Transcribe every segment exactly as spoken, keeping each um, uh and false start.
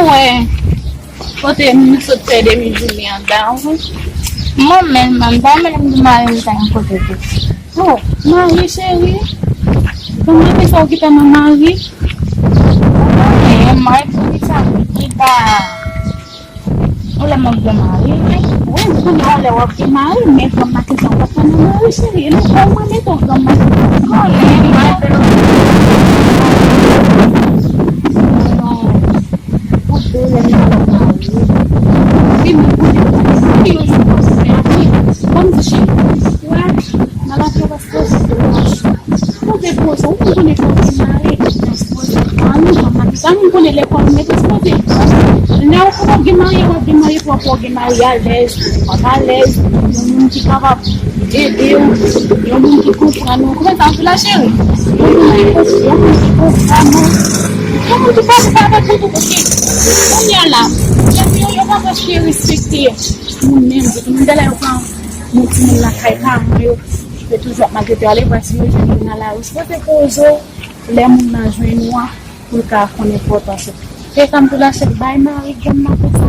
Wè, kote m sot fè demi jounen an da ou. Mwen menm, m pa menm di mari m ta yon kote tou. Oh, mari cheri. Kòman te fè w gentan nan mari? Mwen, mari pou ki sa? Li pa. Ou lè m ap gen mari, wi. Wi, m konnen w lè w ap gen mari, men granm maten sa w pa nan mari, cheri. E nou fè w mande tou granm maten. Konnen, mari. Non. Pou de lè m pa nan mari. Wi, men konnen w pa gen mari, yo jwenn konsèy a wi. Kòm di cheri, wè, nan lavi yo pa se Poze poze w, ou konnen fò w gen mari, poze w pa nou, pa mari, pa nou konnen lekòl ou mete poze. Lè ou fò w gen mari, w ap gen mari, fò w gen mari alèz, w ap alèz, yon moun ki kapab ede w, yon moun ki konprann ou. Konprann sa m di la, cheri? Yon moun ki konprann, yon moun ki konprann ou. Yon moun ki pa, ki pa avèk ou tou, paske kounye a la, yo, yo, yo pa prèske respekte moun menm, moun de la yo pran moun timoun lakay paran yo, yo toujou ap maltrete yo, ale vwa si yo jwenn moun nan lari, sipoze poze w, lè moun nan jwenn ou a, pou l ka konn enpòtans ou. Se sa m di la, se bay mari granm nan pou sa.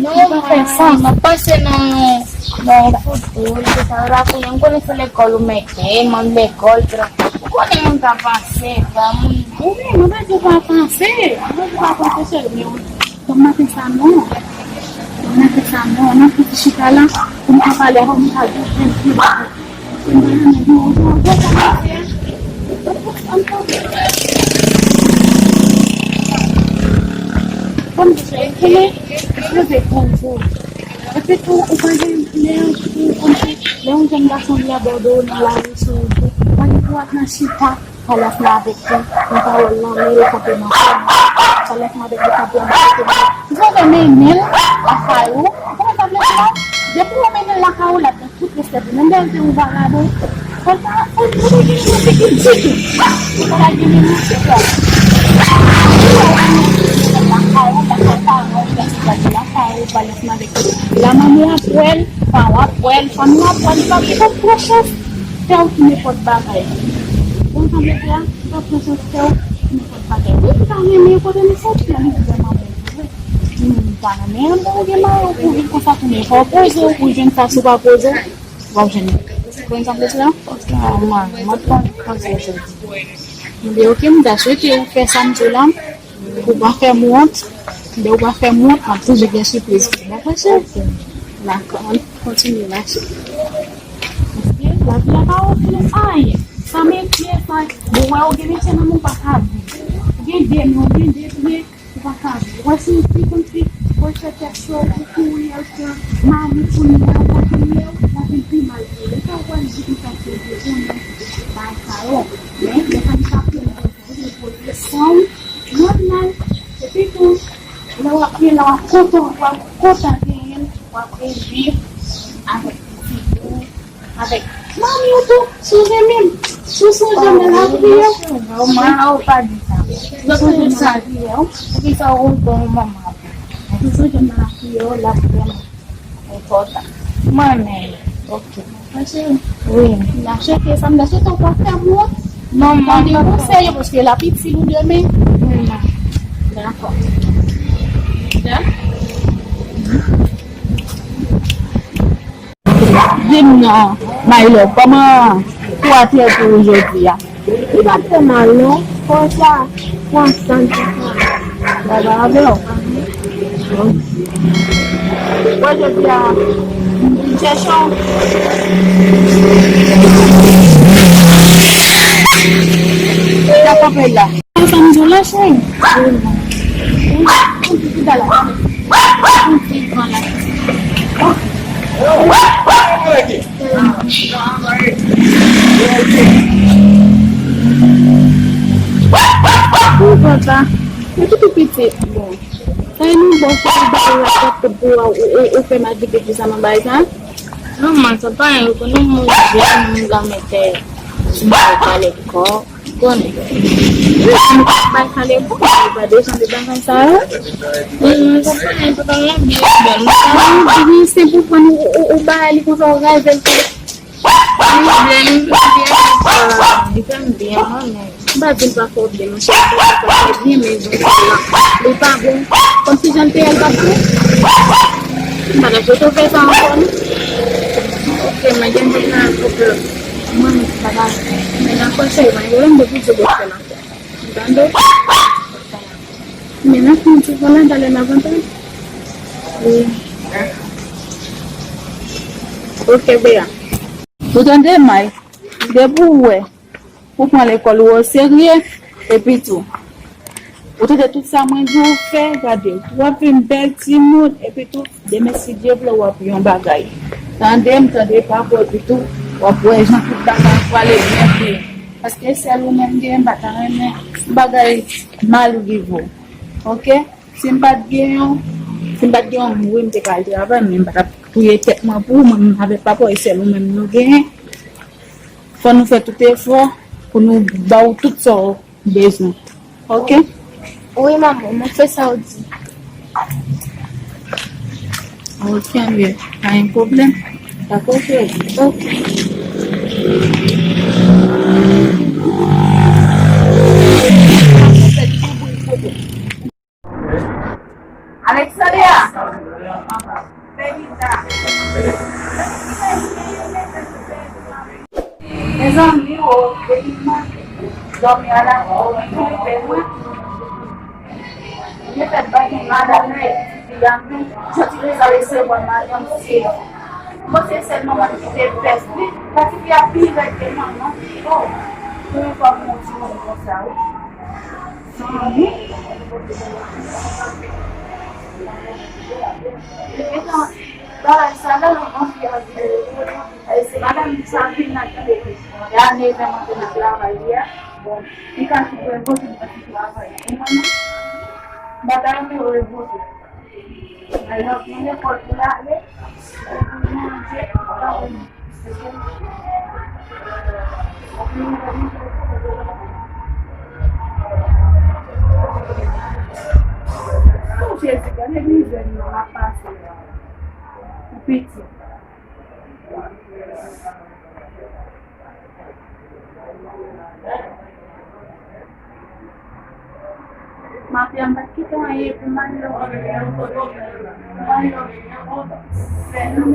Non, m pa fè sa, m ap pase nan yon, nan yon foutbòl, se sa la, kounye a m konnen se lekòl ou mete, manm lekòl, ou konnen moun pa panse, pa moun. Wi, mwen pa di w pa panse, mwen pa di w pa panse, cheri, men ou Granm maten sa non. Granm maten sa non. Nan piti chita la, pou m ka pale avè w, m ka di w, kòm se, se, se, se, epi tou, ou pa gen lè pou, kòm se, lè yon jèn gason vle abòde w nan lari sou wout ou, ou pa gen pou w ap nan chita. Pale ansanm avèk li, nan pawòl lan, men yo kanpe nan kò m. Pale ansanm avèk li, kanpe anba kote m. Ou konn mennen l lakay ou. Ou konn sa m vle di la? Depi ou mennen l lakay ou, l ap gen tout respè pou ou. Menm lè l te yon vagabon, fò l pa, fò l pa gen respè ditou. Fò l pa gen respè. Lakay ou, lakay paran ou, lakay ou, pale ansanm avèk li. La manmi ap wè l, pa w ap wè l, fanmi w ap wè l, li p ap gen okenn chans fè w ki nenpòt bagay. Bon, sa m vle di a, sa pran chans fè w ki nenpòt bagay. Wi, li pa renmen kote nou soti a, li vrèman bèl vre. Li menm li pa renmen, an, bon, ou gen mari w pou viv konsa tou, men fò w poze w, pou w jwenn sa, si w pa poze w, w ap jwenn. Ou konprann sa m vle di la? Paske, a, mwen, mwen pran, pran sa jodi. Mwen di, oke, m ta swete ou fè sa m di w la. Ou pa fè m wont. Lè ou pa fè m wont, m ap toujou gen sipriz pou ou. Dakò, cheri? Dakò, ann kontinye mache. Paske lavi a pa ofri nou anyen. Sa metye, sa, bon, wè, ou gen metye nan men, ou pa ka viv. Ou gen de men, ou gen de pye, ou pa ka viv. Ou wè, si ou ti konn fi, ou chèche tèt cho, ou kouri al pran mari pou l, mwen, ou kontinye, w ap vin pi mal pou ou. E sa ou pral di konsa, se de konnen bagay sa yo. Men, lè sa nou ka pran Ou vle poze san w nòmal. Epi tou, lè w ap gen, lè w ap kontan, w ap kontan genyen l, w ap viv avèk pitit ou, avèk manmi w tou, si w renmen m. Si w sonje m nan lapriyè, ou pa di sa. Si w sonje m nan lapriyè, poukisa ou kontan yon manman avè m? Si w sonje m nan lapriyè, l ap vrèman Enpòtan. Mwen menm. Ok. Mwen cheri. Wi. M ap cheke sa, m ta swete w pa fè m wont. Non, m ap tande konsèy yo, paske l ap itil ou demen. Wi, non. Dakò. Da? Di m non, my love, kòman kou a te pou ou jodi a? Li pa t fè mal non. Fò sa pran san l te fè. Baba avè w. Bon, jodi a, m vin chèche w. Sa kanpe la. Sa m di w la, cheri. Yon ti pita la. Yon ti van la. Ou konn sa? Mwen tou piti. Bon. Sa e nou bon pou ou bay la tèt pou ou, ou, ou, ou fè mal vide di sa nan bay sa? Non, man, sa pa yon, ou konnen moun jèn, moun ka mete sou mwen pale kò. Konnen. Wi, nou pa bay kale pou ou, ou pa desann de bagay sa yo. Non, non, sa pa yon, sa pa yon byen bèl. Mwen sa, wi, se pou pran ou, ou, ou bay li konsa, ou raze l tou. Li byen, li byen, li fè m byen, mwen menm. M pa di l pa fè w byen, monchè, m pa di l pa fè w byen, men jan l fè la, li pa bon. Kòmsi jan l te ye a, l pa t bon. M pa t ap ret fè sa ankò, non. Ok, mwen gen de la, ok. Mwen, m pa ta, men nan konsèy, mwen, yo, m te pou di l fè l ankò. Tande? Men nan fin ti fò la, talè n ap antre. Wi. Ok, Bea. Ou tande, May? Depi w wè, ou pran lekòl ou oserye, epi tou, ou tande tout sa mwen di w fè, gade, w ap vin bèl timoun, epi tou, demen, si Dye vle, w ap yon bagay. Tande m, tande papa w, epi tou, w ap wè jan tout bagay prale byen vre. Paske sèl ou menm gen, m pa ta renmen bagay mal rive w. Ok? Si m pa t gen yon, si m pa t gen yon mouri, m te ka al travay, men m pa t ap touye tèt mwen pou ou, mwen menm avèk papa w, e sèl ou menm nou genyen. Fò nou fè tout efò pou nou ba w tout sa w bezwen. Ok? Wi, manman, mwen fè sa w di. Ok, anben, pa gen pwoblèm. Dakò, cheri? Ok. Alexandria! Benita! Mezanmi, o, Benita! Dòmi a la, o, mwen, mwen, mwen. Mwen fèt bay yon madanm nan epi ti fi a, men, jodi lè sa resevwa madanm se, bon, se sèl manman ki te pès li. Sa ti fi a pi rèd ke manman. O, premye fwa m wè yon timoun konsa, wi. Zanmi. Etan, bagay sa la, anfyè, e, se madanm sa vin nan kite. E a nèf an mwen te nan travay li a. Bon, li ka tou revoke nan ti travay. E mwen, non. M pa ta renmen revoke. Alò, gen lekòl pou l ale, pou l manje, pa renmen. Oh, Jezi, gade mizè nou ap pase la. Pou piti. Maten an, m pa t kite anyen pou Mario. Mario fè nou,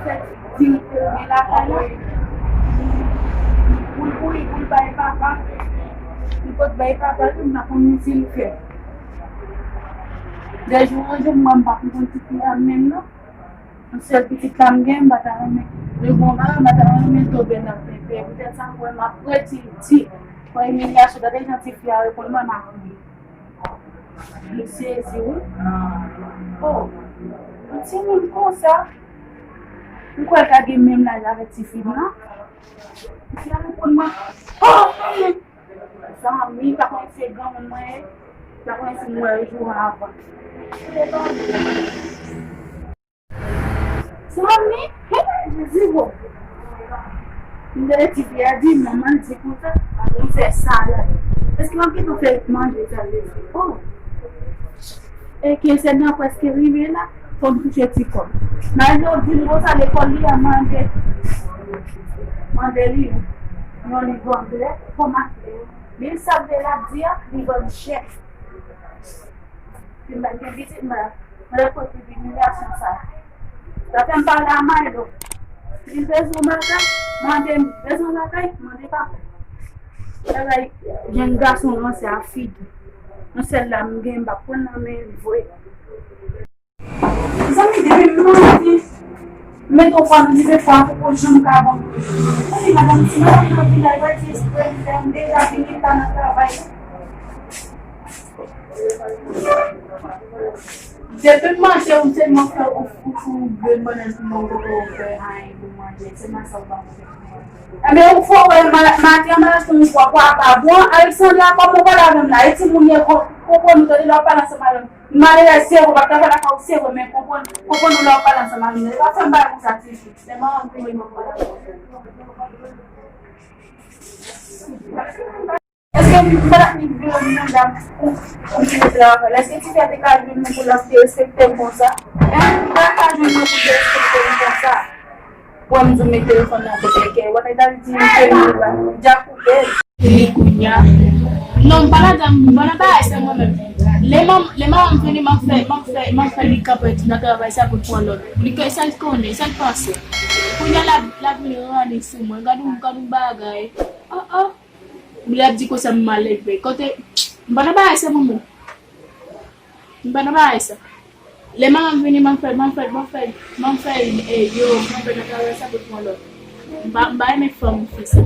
fè di l te gen lakay la. Pou l kouri, pou l bay papa. Li pot bay papa, tou m pa konn si l fè. De jou an jou, mwen, m pa konn ti fi a menm, non. Yon sèl pitit la m gen, m pa ta renmen. Li gon bagay, m pa ta renmen tonbe nan pepe. Poutèt sa, m wè m ap redi di. Pran imilyasyon, gade jan ti fi a reponn mwen, m ap ri. Li sezi, wi. Oh, yon timoun konsa. M kwè l ka gen menm laj avèk ti fi m nan. Ti fi a reponn mwen, oh, zanmi, pa konnen se granmoun mwen ye. Pa konnen si m wè l jou avan. Zanmi, Jezi, bon. M tande ti fi a di, manman l di konsa, m fè sa la. Èske m ap gentan fè manje sa, Jezi? Oh. E ke sèn nan prèske rive la, fò m touche ti kòb. Mario di m konsa, lekòl li a mande, mande li yon liv anglè, fòmatè. Men sa vle l ap di a, li vann chè. Si m pa t gen pitit, m pa, mwen t ap pran tout imilyasyon sa. Sa fè m pale a Mario. Si l bezwen yon bagay, mande m. Bezwen yon bagay, mande papa. Bagay, jèn gason ranse a figi. Yon sèl la m gen, m p ap pran nan men l vre. Zanmi, depi m mande, m mete w pran rive fwa pou pou janm ka bon. Kote madanm, si madanm nan vin la, li va di espre m fè m deja vini ta nan travay. Depi m manje, ou sèlman fè ou, ou, ou, ou bannann pou mwen, ou fè anyen pou manje. Sèlman sa ou pa fè. Enben, ou fò wè, ma-, maten an, m al achte yon pwa, pwa pa bon. Alexandra, kòman ou pale avè m la? E timoun ye, ko-, konprann ou tande lè w ap pale ansanm avè m. Malerèz, se vre, m ap travay lakay ou, se vre, men konprann, konprann ou lè w ap pale ansanm avè m. E pa fè m bagay konsa, ti fi. Se manman m ki voye m ap pale avè w. Èske m pa t ap ni vle yon moun dam pou, pou m te mete l avè l? Èske ti fi a te ka jwenn moun pou l ap derespekte m konsa? Hein? Li pa ka jwenn moun pou derespekte m konsa. Pou m di w met telefòn nan kote l gen. Wè nèg la di m ke li la. Dja koupe l. Li kounye a. Non, m pa ladan, m pa nan bagay sa mwen menm. Lè manm, lè manman m vini, m ap fè, m ap fè, m ap fè li kanpe nan travay sa pou l pran lòt. Li ke sa l konnen, sa l panse. Kounye a l ap, l ap vin rani sou mwen. Gad yon, gad yon bagay. Oh, oh. Li ap di konsa m malelve. Kote, m pa nan bagay sa mwen menm. M pa nan bagay sa. Lè manman m vini, m ap fè, m ap fè, m ap fè, m ap fè, e, yo, m ap fè nan travay sa pou l pran lòt. M pa, m pa renmen fanm fè sa.